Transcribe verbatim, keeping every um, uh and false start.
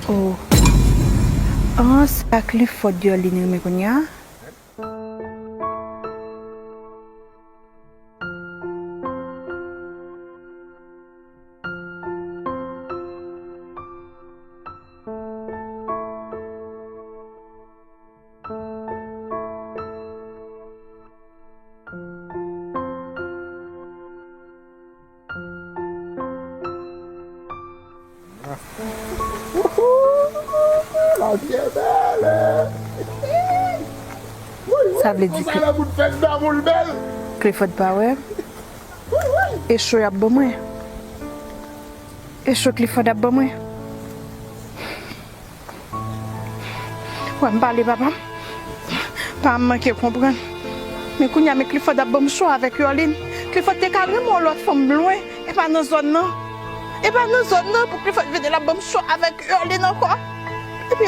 Oh. Ah, sa Clifford Yolin renmen kounye a? Sa vle di ke Clifford pa wè. E cho y ap ban mwen. E cho Clifford ap ban mwen. Wè m pale papa m. Pa manke konprann. Men kounye a, men Clifford ap ban m cho avèk Yolin. Clifford te ka renmen yon lòt fanm lwen, e pa nan zòn nan. E pa nan zòn nan pou Clifford vini l ap ban m cho avèk Yolin ankò. Epi